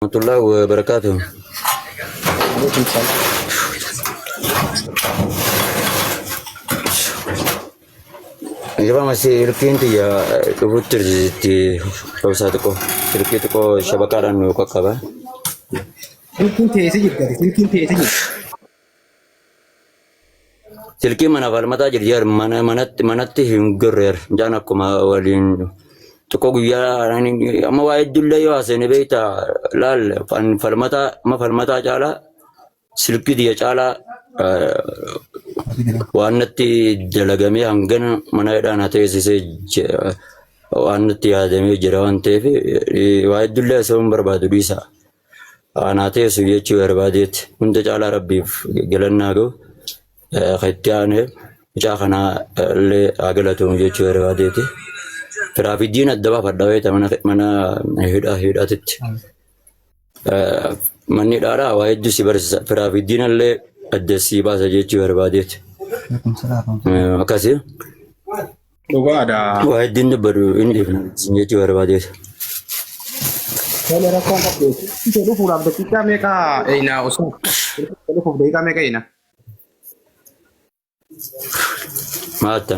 Warahmatullahi wabarakatuh. Alaikum salaam. Dhiifama silkiin tiyya dhufutti jirti obsaa xiqqoo silkii xiqqoo shabakaadhaan nu qaqqaba. Silkiin teessee jirti ati silkiin teessee jirti. Silkii mana falmataa jirti jar mana manatti manatti hin gorreer jaan akkuma waliin xiqqoo guyyaa amma waa hedduullee yoo haasene beekta laal falmataa amma falmataa caalaa silkii tiyya caalaa waan natti dalagamee hangana mana hidhaa na teessisee waan natti yaadamee jira waan ta'eef waa hedduullee haasa'uu hin barbaadu dhiisa. Anaa teessu jechuu barbaadeetti hunda caalaa rabbiif galannaa ga'u kan itti aane mucaa kanaa illee haa galatoomu jechuu barbaadeetti. Firaa fi diina adda baafadha beekta mana mana hidhaa hidhaatitti. Manni hidhaadhaa waa hedduu si barsiisa. Firaa fi diina illee adda si baasa jechuu barbaadeetti. Akkasii. Dhugaadha. Waa hedduun dubbatu inni dhiifna jechuu barbaadeetu. Tole rakkoon qabdu. Silkiin dhufuudhaaf daqiiqaa meeqa eeyna osoo? Silkiin dhufuuf daqiiqaa meeqa eeyna? Maata.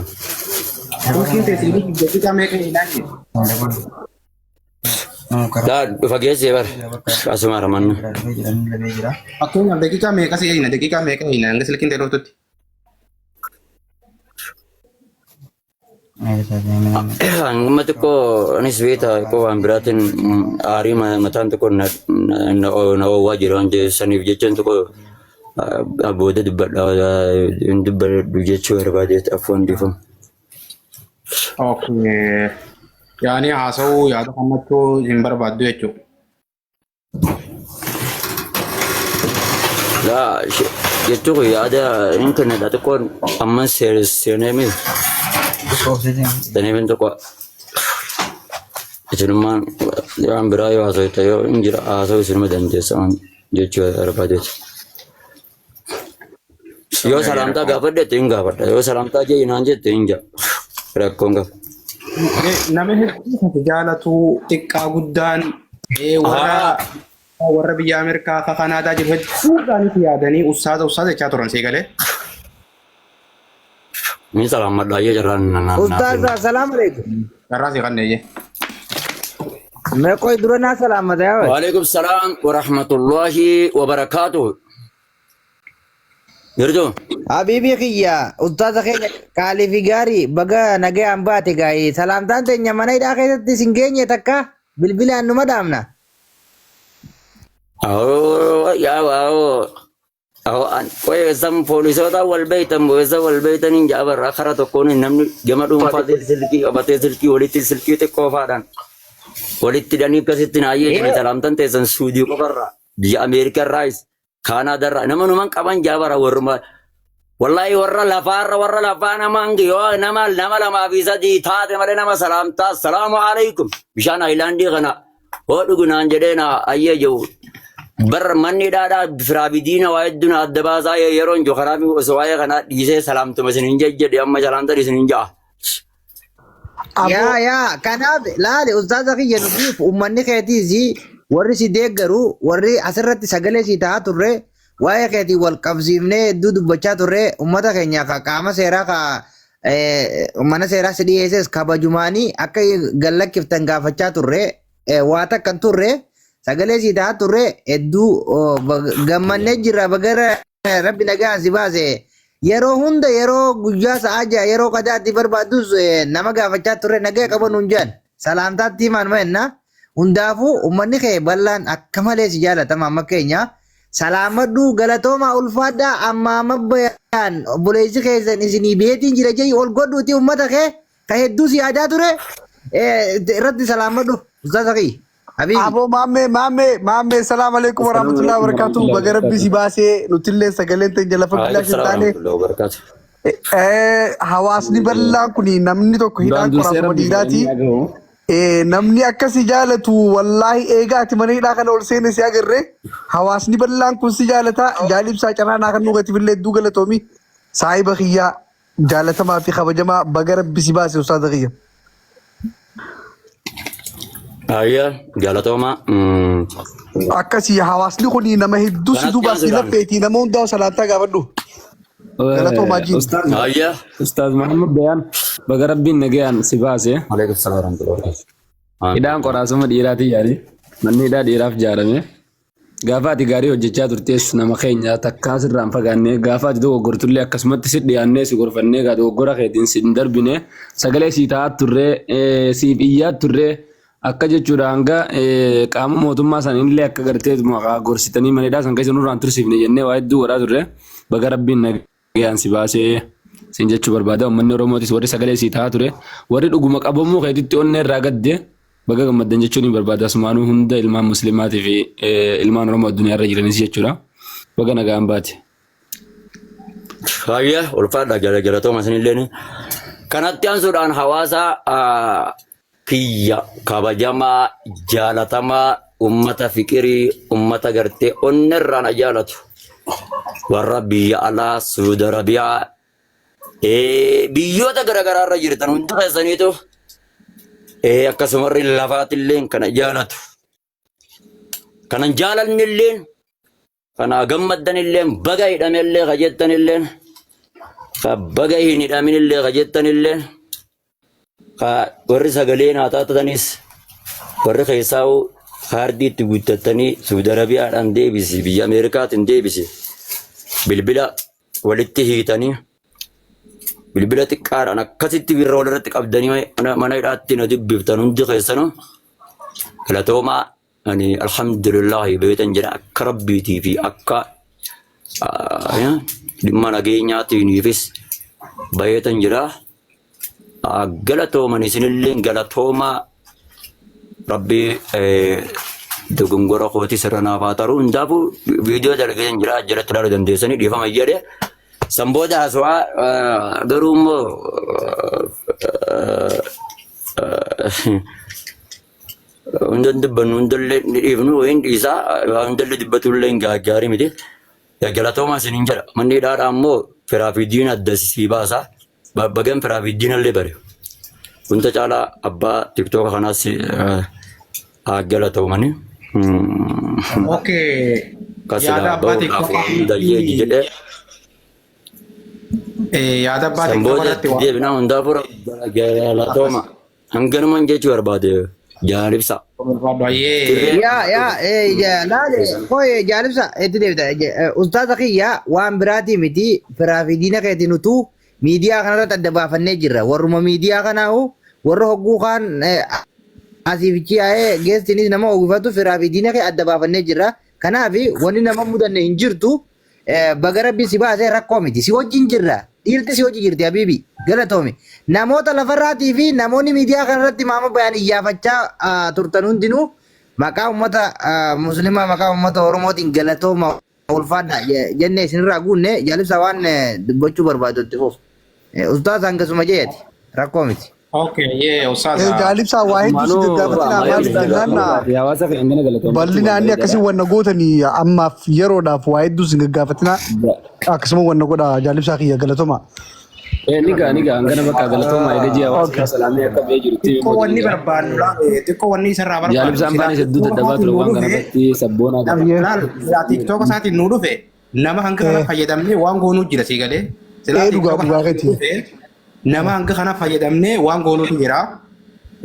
Silkiin teessee dhufuuf daqiiqaa meeqa eeynaa jee? Daa dhufa geessee bar asuma ramannu. Fakkeenyaaf daqiiqaa meeqa si eeyna? Daqiiqaa meeqa eeyna hanga silkiin tee dhuftutti? Amma xiqqoo anis beektaa xiqqoo waan biraatiin aarii mataan xiqqoo na oowwaa jira waan ta'eef saniif jechaan xiqqoo booda dubbadha hin dubbadhu jechuu barbaadeetti afwan dhiifama. Okay. Yaani haasa'uu yaada kennachuu hin barbaaddu jechuudha. Laa jechuun kun yaada hin kennedha xiqqoon amma seenee mi seenee mi xiqqoo isinummaan waan biraa yoo haasofte yoo hin jira haasa'uu isinuma dandeessa waan jechuu barbaadeeti. Yoo salaamtaa gaafadhe hin gaafadha yoo salaamtaa jee naan jette hin jaa rakkoon qaba. Nama hedduu kan jaalatu xiqqaa guddaan warra warra biyya Ameerikaa ka Kanaadaa jiru hedduu isaaniitti yaadanii ustaaza ustaaza jechaa turan sii galee. Ni salaammadha ayyee carraan na na Ustaaza, assalaamu alaikum. Carraa sii kanneeyye. Mee qoy dura naa salaamata yaa wayi. Waalaikum salaam wa rahmatullahi wa barakaatuh. Jirtu? Habiibii kiyya ustaaza keenya qaalii fi gaarii baga nagayaan baate gaa'ee salaamtaan teenya mana hidhaa keessatti isin geenye takka bilbilaan numa dhaamna. Awoo yaa waawoo. Awoo an qoy eessan poolisoota wal beektan eessa wal beektan hin jaabarra kara tokkoon namni gama dhuunfaatiin silkii qabatee silkii walitti silkii xiqqoo faadhaan walitti hidhanii akkasitti naayyee jiran salaamtan teessan suudii qofarraa biyya Ameerikarraayis Kaanaadarraa nama numan qaban jaabara warruma wallaahi warra lafaarra warra lafaa nama hangi yoo nama nama lamaa fi sadii taate malee nama salaamtaa assalaamu alaikum bishaan ayilaandii kana hoo dhugunaan jedhee na ayyee jiru bar manni dhaadhaa firaa fi diina waa hedduu na adda baasaa yeroon jiru karaa fi osoo waa'ee kanaa dhiisee salaamtuma isin hin jejjedhe amma salaamtan isin hin ja'a. Aboo Yaa yaa kanaaf laali ustaaza kiyya nutiif uummanni keetiis warri si deeggaru warri asirratti sagalee si ta'aa turre waa'ee keetii wal qabsiifnee hedduu dubbachaa turre uummata keenya ka qaama seeraa ka mana seeraa si dhiyeesses kabajumaanii akka gallakkiftan gaafachaa turre waa takka hin turre sagalee si ta'aa turre hedduu gammannee jirra bagara rabbi nagaan si baase yeroo hunda yeroo guyyaa sa'aa ja'a yeroo qadaatti barbaaddus nama gaafachaa turre nagaa qaba nuun jedhan salaamtaatti himaan ma hundaafuu ummanni kee bal'aan akka malee si jaalatama amma keenya salaamadhu galatoomaa ulfaadhaa amma amma bayaan obboleessi keessan isinii beetiin jira jee ol godhuuti ummata kee ka hedduu si yaadaa ture irratti salaamadhu ustaaza kiyya habiibi. Aboo maammee maammee maammee salaam alaikum warahmatullahi wabarakatuh baga rabbi si baasee nutillee sagaleen teenya lafa Waalaikum billaas hin salaam taane warahmatullahi wabarakatuh. Hawaasni bal'aan kun namni tokko Duraan hidhaan dursee qoraatuma rabbi dhiiraati. jedhanii dhagahu. Namni akka si jaalatu wallaahi eega ati mana hidhaa kana ol seene si agarre hawaasni bal'aan kun si jaalata jaalibsaa carraa kan nuugatiif illee hedduu galatoomi saahiba kiyyaa jaalatamaa fi kabajamaa baga rabbi si baase ustaaza kiyya. Ayya galatooma. Akkasii hawaasni kun nama hedduu si Kanatti duubaa si aansuudhaan. laffeetii nama hundaa salaantaa gaafadhu. Galatoomaa jiin. Ustaaz Ayyaa. Ustaaz Muhammad Bayaan baga rabbiin nagayaan si baase. Alaikum salaam warahmatullahi wabarakatuh. Hidhaan qoraasuma dhiiraatiin yaali. Manni hidhaa dhiiraaf ijaarame. Gaafa ati gaarii hojjechaa turtes nama keenya takkaa sirraa hin fagaanne gaafa ati dogoggortullee akkasumatti si dhiyaannee si gorfannee gaa dogoggora keetiin si hin darbine sagalee sii ta'aa turree siif iyyaa turree akka jechuudha hanga qaama mootummaa sanillee akka gartee maqaa gorsitanii mana hidhaa san keessa nurraan tursiifne jennee waa hedduu godhaa turre baga rabbiin nagayaan si baasee siin jechuu barbaada. Uummanni Oromootis warri sagalee sii ta'aa ture warri dhuguma qabamuu keetitti onnee irraa gadde baga gammaddan jechuun ni barbaada. Asumaanuu hunda ilmaan muslimaatii fi ilmaan Oromoo addunyaa irra jiranis jechuudha. Baga nagaan baate. Baay'ee ulfaadha galatooma isinillee. Kanatti aansuudhaan hawaasa kiyya kabajamaa jaalatamaa ummata fiqirii ummata gartee onnerraan jaalatu warra biyya alaa Suudi Arabiyaa biyyoota garaagaraa irra jirtan hundi keessaniitu akkasumarri lafaatillee kana jaalatu. Kanan jaalannillee kana gammaddanillee baga hidhamellee ka jettanillee ka baga hin hidhaminillee ka jettanillee ka warri sagalee naa taatanis warri keessaa kaardii itti guuttattanii Suudi Arabiyaadhaan deebisi biyya Ameerikaatiin deebisi bilbila walitti hiitanii bilbila xiqqaadhaan akkasitti birra walirratti qabdanii mana hidhaatti na dubbiftan hundi keessanuu galatoomaa. Ani alhamdulillahi beektan jedha akka rabbiitii fi akka dhimma nageenyaatiiniifis bayeetan jira. Galatooman isinillee galatoomaa rabbii dogongora kootii sirra naaf haa taru. Hundaafuu viidiyoo dalageen jira jalatti ilaaluu dandeessanii dhiifama jedhe. San booda haasawaa garuu immoo Hunda dubbannu hundallee ni dhiifnu wayiin dhiisaa hundallee dubbatullee hin gaarii miti. Galatoomaa isiniin jedha. Manni hidhaadhaa immoo firaa fi diina adda sii baasa. Bagan firaa fi diinallee bare. Hunda caalaa abbaa tiktooka kanaas haa galatoomani. Okay. Kan Yaada silaa abbaa bahuudhaaf TikTok hunda jeeji jedhee. Yaada abbaa San TikTok booda irratti itti waa deebinaa hundaafuu galatooma. Hanganuman jechuu barbaade jaalibsa. barbaadu. Ayyee. Tirree Yaa yaa laale kooye jaalibsa itti deebita. Ustaaza kiyya waan biraatii miti firaa fi diina keetiin utuu miidiyaa kanarratti adda baafannee jirra. Warruma miidiyaa kanaa'u warra hogguu kaan asii fichi yaa'ee geestinis nama uwwifatu firaa fi diina kee adda baafannee jirra. Kanaaf wanni nama mudanne hin jirtu. Baga rabbi si baasee rakkoo miti. Si wajjin jirra. Dhiirti si wajjin jirti habiibi. Galatoomi. Namoota lafarraatii fi namoonni miidiyaa kanarratti maama bayaan iyyaafachaa turtan hundinuu maqaa uummata musliimaa maqaa uummata Oromootiin galatooma ulfaadha jennee isinirraa guunne jaalibsa waan dubbachuu barbaadu itti fuuf. Ustaaz hangasuma jeeti. Rakkoo miti. Okay, yee ustaaza. Jaalibsaa waa hedduu si Asumaanuu gaggaafatinaa maaliif jennaan hawaasa keenya gana galatoomachuu bal'inaan akkasii barbaada. wanna gootanii ammaaf yeroodhaaf waa hedduu si gaggaafatinaa akkasuma wanna godha jaalibsaa kiyya galatoma. Ni gaa ni gaa hangana bakka galatoomaa eega ji'a hawaasa Okay. isaa salaamee akka ba'ee jirutti Xiqqoo wanni barbaannu laale xiqqoo wanni isarraa barbaannu Jaalibsaan silaa baanis hedduu TikTok dadhabaa isaatiin ture nuu waan kana dhufe irratti sabboonaa qaba. Ayyee. laal silaa TikTok isaatiin nuu dhufe nama hanga kana fayyadamnee waan goonuu jira sii galee silaa Ee dhugaa TikTok dhugaa isaatiin nuu keeti. dhufe nama hanga kana fayyadamnee waan goonuutu jira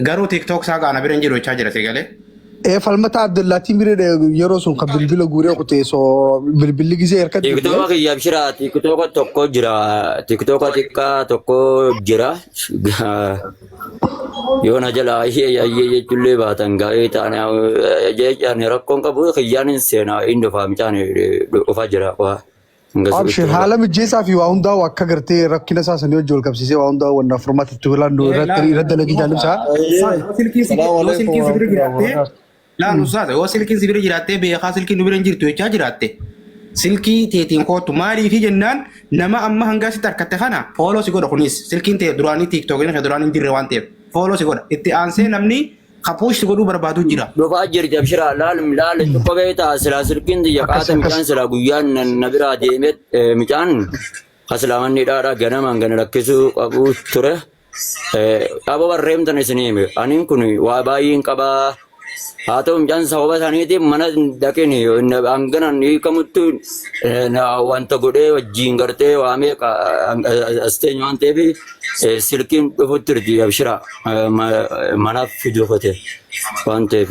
garuu TikTok isaa gaana bira hin jiru jechaa jira sii galee. Ee falmata Abdullaatiin bira yeroo sun kan bilbila guuree kutee soo bilbilli gisee harkatti Tiktooka kiyya abshira tiktooka tokko jira tiktooka xiqqaa tokko jira yoo na jala ayyee ayyee jechuullee baatan gaa'ee ta'an jechaan rakkoon qabu kiyyaan hin seenaa hin dhufaa mucaan dhufaa jira waa Abshir haala mijeessaa fi waa hundaa'u akka gartee rakkina isaa sanii wajjin wal qabsiisee waa hundaa'u wanna furmaata itti filannu irratti irratti dalagii jaalibsaa. Yoo silkiin si Salaamu yoo alaikum silkiin si bira warahmatullahi jiraattee wabarakatuh. laal ustaaza yoo silkiin si bira jiraattee beekaa silkiin nu bira hin jirtu jechaa jiraatte silkii teetiin kootu maaliifi jennaan nama amma hanga sitti harkatte kana fooloo si godha kunis silkiin tee duraanii tiiktookiin kee duraanii hin jirre waan ta'eef fooloo si godha itti aansee namni kapuush si godhuu barbaadu jira. Dhufaa jirti abshira laal laal xiqqoo beektaa silaa silkiin tiyya Akkas qaata akkas. mucaan silaa guyyaan na biraa deemee mucaan kasilaa manni hidhaadhaa ganamaan gana lakkisuu qabu ture. Abo barreemtan isinii hime. Aniin kun waa baay'een qabaa. Haa ta'u mucaan sababa saniitiif mana hin dhaqin hangana hiikamutti wanta godhee wajjin gartee waamee as teenyu waan ta'eef silkiin dhufutti jirti abshira manaaf fiduufate waan ta'eef.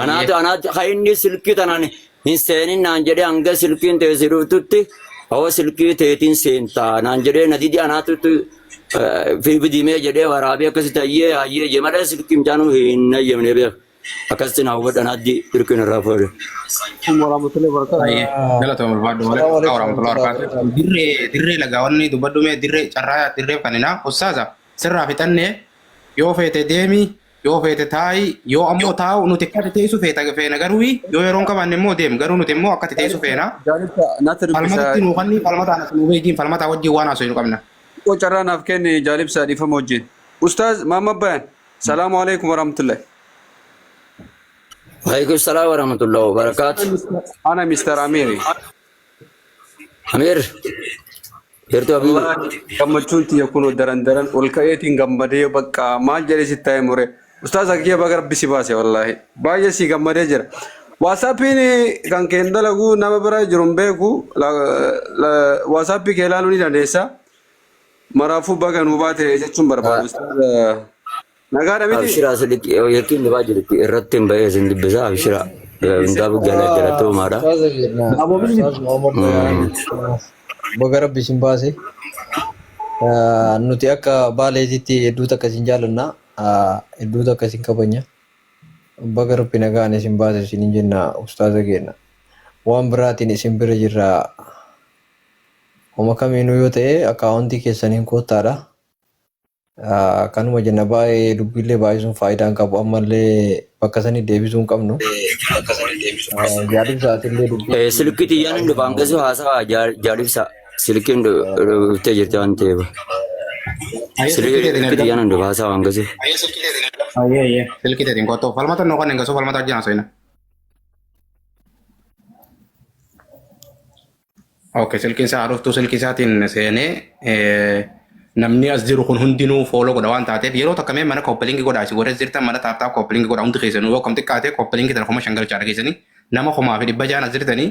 Anaatu anaatu kan inni silkii tanaan hin seenin naan jedhee hanga silkiin ta'e si dhuftutti hawwa silkii teetiin seentaa naan jedhee na didi anaatu fidimee jedhee waraabee akkasitti hayyee hayyee jee malee silkii mucaanuu hin hayyamne beeka. Akkasitti naa hubadha naatti hirkina irraa fuudhe. Warahmatullahi wabarakatuh. Baay'ee galatooma barbaadu. Assalamu Waalaikum alaikum warahmatullahi warahmatullahi wabarakatuh. Dirree dirree lagaa wanni dubbadhu mee dirree carraa dirreef kanina ustaaza sirraa fixannee yoo feete deemi yoo feete taa'i yoo ammoo taa'u nuti akka ati teessu feeta feena garuu yoo yeroon qabaanne immoo deem garuu nuti immoo akka ati teessu feena. Jaalibsa natti dubbisa. Falmatatti nuu kanni falmataan as nuu beekiin falmataa wajjin waan haasofnu qabna. Xiqqoo carraa naaf kenni jaalibsa dhiifama wajjin. Ustaaz Mahammad Bayan. Salaamu alaikum warahmatullahi. Waalaikum salaam warahmatullahi wabarakatuh. Ana Mr. Amiri. Amir, jirtu Abiy. Wallahi gammachuun tiyya kunoo daran daran ol ka'eetiin gammadee bakka maal jedhee sitti taa'e mure. Ustaaz Akiyya baga rabbi si baase wallahi. Baay'ee si gammadee jira. Waasaappiin kan keen dalagu nama bira jiru hin beeku. Waasaappii kee ilaaluu ni dandeessa. Maraafuu baga nuu baate jechuun barbaadu. Ustaaz nagaadha miti? Abshira silkii yookiin dhufaa jirti irratti hin ba'ee isin dubbisa abshira. Hundaafuu galatoomaadha. Ustaaza jenna. Ustaaz Muhammad Bayaan. Baga rabbi isin baase. Nuti akka baaleetitti hedduu takka isin jaalanna. Hedduu takka isin kabajna. Baga rabbi nagaan isin baase isin jenna ustaaza keenya. Waan biraatiin isin bira jirra. Homa kamiinuu yoo ta'e akkaawuntii keessaniin koottaadha. Kanuma jenna baay'ee dubbiillee baay'isuun faayidaa hin qabu ammallee bakka sanii deebisuu hin qabnu. Jaalibsa atillee dubbii Silkii xiyyaan hin dhufaan geessu haasawa jaalibsa. Silkiin dhuftee jirti waan ta'eef. Silkii teetiin Silkii erga. xiyyaan hin dhufa haasawa hangasu. Ayyee ayyee silkii teetiin kottu falmata nuu kan hin gasu falmata wajjin haasofna. Okay, silkiin isaa dhuftuu silkii isaatiin seenee namni as jiru kun hundinuu fooloo godha waan taateef yeroo takka mee mana kooppilingi godhaa isin warri as jirtan mana taaptaa kooppilingi godha hundi keessanuu yoo kam xiqqaate kooppilingi tana 5,000 galchaa dhageessanii nama 1600 as jirtanii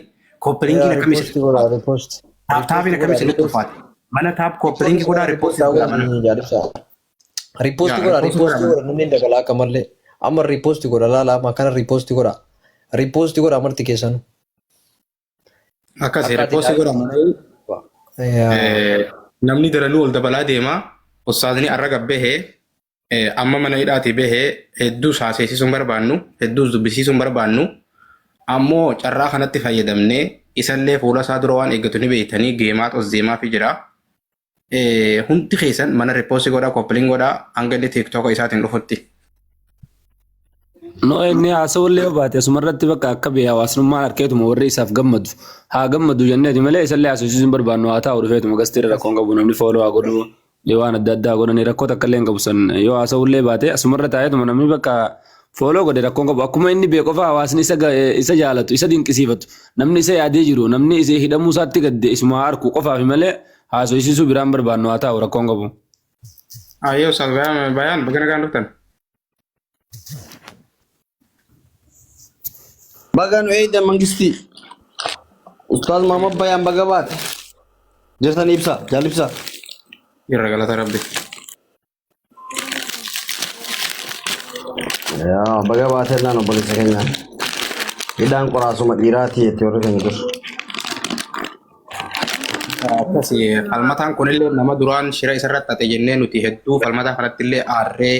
kooppilingiin Yaa akkamii riposti godha riposti. taaptaabiin Riposti akkamii godha isinitti riposti. ulfaate mana taap kooppilingi godhaa Riposti riippoostii godhaa mana godha jaalibsa. Riposti yaa godha riippoostii godhaa riposti mana godha namni hin dabalaa akka malee. Amma riposti godha laala amma kana riposti godha. Riposti godha marti keessanuu. Akkasi Akka ati riippoostii godhaa mana Yaa. Namni daranuu ol dabalaa deema ustaazni arra gabbahee amma mana hidhaatii bahee hedduus haaseessisuun barbaannu hedduus dubbisiisuun barbaannu ammoo carraa kanatti fayyadamnee isallee fuula isaa dura waan eeggatu ni beektanii geemaa os deemaa fi jira. Hundi keessan mana riippoostii godhaa koppiliin godhaa hanga inni tiiktooka isaatiin dhufutti. No inni haasawullee yoo baate asumarratti bakka akka biyya hawaasummaan harkeetuma warri isaaf gammadu haa gammadu jenneeti malee isallee haasofsiisuu hin barbaannu haa taa'u dhufeetuma gastiirra rakkoon qabu namni fooloo haa godhu waan adda addaa godhanii rakkoo takka illee hin qabu san yoo haasawullee baate asumarra taa'eetuma namni bakka fooloo godhe rakkoon qabu akkuma inni beeku qofa hawaasni isa isa jaalatu isa dinqisiifatu namni isa yaadee jiru namni isa hidhamuu isaatti gadde isuma haa arku qofaafi malee haasofsiisuu biraan barbaannu haa taa'u rakkoon qabu. Ayyoo Ustaaz Bayaan Bayaan baga nagaan dhuftan. Baga nu eeyda mangistii. Ustaaz Muhammad Bayaan baga baate. Jirtan ibsa, jaal ibsa. Irra galata rabbi. Yaa baga baate naan obboleessa keenya. Hidhaan qoraasuma dhiiraati jetti warri keenya dur. Akkasi falmataan kunillee nama duraan shira isarratti xaxe jennee nuti hedduu falmataa kanatti illee aarree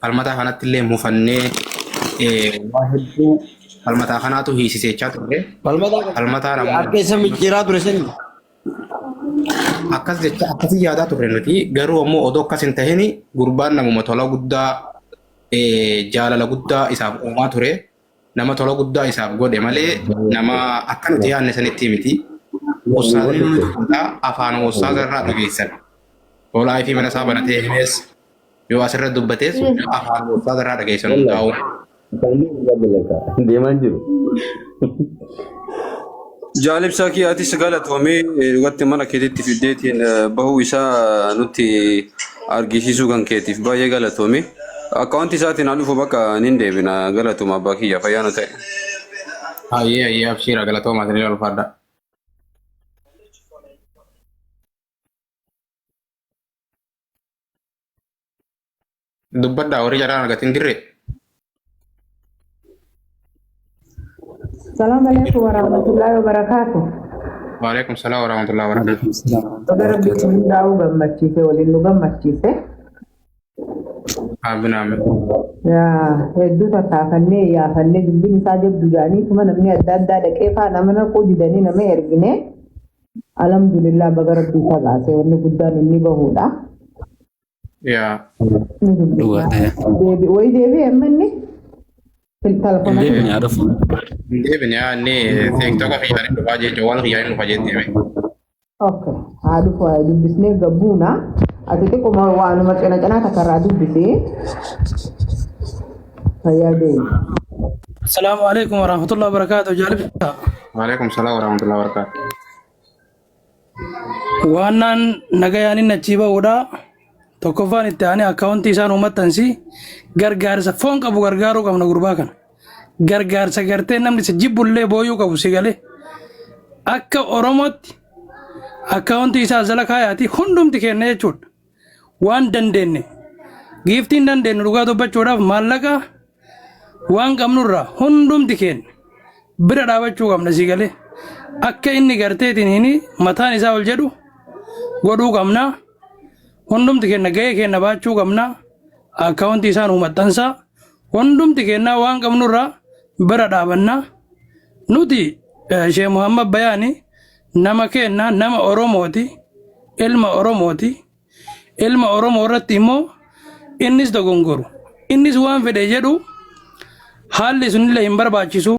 falmataa kanatti illee mufannee waa hedduu falmataa kanaatu hiisisechaa turre. Falmataa kan Falmataan ammoo harka isa micciiraa ture sani. akkas jecha akkasii yaadaa turre nuti garuu ammoo odoo akkas hin tahini gurbaan namuma tola guddaa jaalala guddaa isaaf uumaa ture nama tola guddaa isaaf godhe malee nama akka nuti yaadne sanitti miti. Ustaazni nuti fuudhaa afaan ustaaza irraa dhageessan. Olaa fi mana isaa banatee himees yoo asirra dubbatees afaan ustaaza irraa dhageessan hundaa'u. Deemaan jiru. Jaalibsaa kiyya atis galatoomii dhugatti mana keetitti fiddeetiin bahuu isaa nutti argisiisuu kan keetiif baay'ee galatoomii. Akkaawuntii isaatiin haa dhufu bakka nin deebina galatuma abbaa kiyya fayyaa nu ta'e. Hayyee hayyee abshiira galatoomaa isinii ulfaadha. Dubbadhaa horii jaraan argatin dirree. Salaam alaikum warahmatullahi wabarakatuh. Waalaikum salaam warahmatullahi wabarakatuh. Waalaikum salaam warahmatullahi Baga rabbi wabarakatuh. hundaa'uu gammachiise waliin nu gammachiise. Aamin aamin. Yaa, Hedduu tattaafannee yaafannee dubbiin isaa jabdu jedhanii tuma namni adda addaa dhaqee faa nama naquu didanii nama ergine. Alhamdulillah baga rabbi isa baase wanni guddaan inni bahuudha. Yaa. Ni dubbisna. Dhugaadha. Deebi wayi deebi'e amma inni Hin telefoona deebine haa dhufu. Hin deebine yaa inni TikToka kiyyaan dhufaa jechuun waan kiyyaan dhufaa jettee. Okay. Haa dhufu haa dubbisnee gabbuuna. Ati xiqquma waanuma cina cinaa takka irraa dubbisee fayyaa deemi. Salaamu alaikum warahmatullahi wabarakatuh. Jaalibsa. Waalaikum salaam warahmatullahi wabarakatuh. Waannaan nagayaan inni achii ba'uudha. Tokkoffaan itti aanee akkaawuntii isaan uummattansi gargaarsa foon qabu gargaaruu qabna gurbaa kana. Gargaarsa gartee namni si jibbullee booyuu qabu si galee. Akka Oromootti akkaawuntii isaa jala kaayaati hundumti kenna jechuudha. Waan dandeenye. Giiftiin dandeenyu dhugaa dubbachuudhaaf maallaqa waan qabnurraa hundumti kenna. Bira dhaabachuu qabna si galee. Akka inni garteetiin hini mataan isaa ol jedhu godhuu qabna. Hundumti kenna gahee kenna baachuu qabna. Akkaawuntii isaan uummattansaa. Hundumti kennaa waan qabnurraa bira dhaabanna. Nuti Sheekh Muhammad Bayaani nama kenna nama Oromooti. Ilma Oromooti. Ilma Oromoo irratti immoo innis dogongoru. Innis waan fedhe jedhu haalli sunillee hin barbaachisu.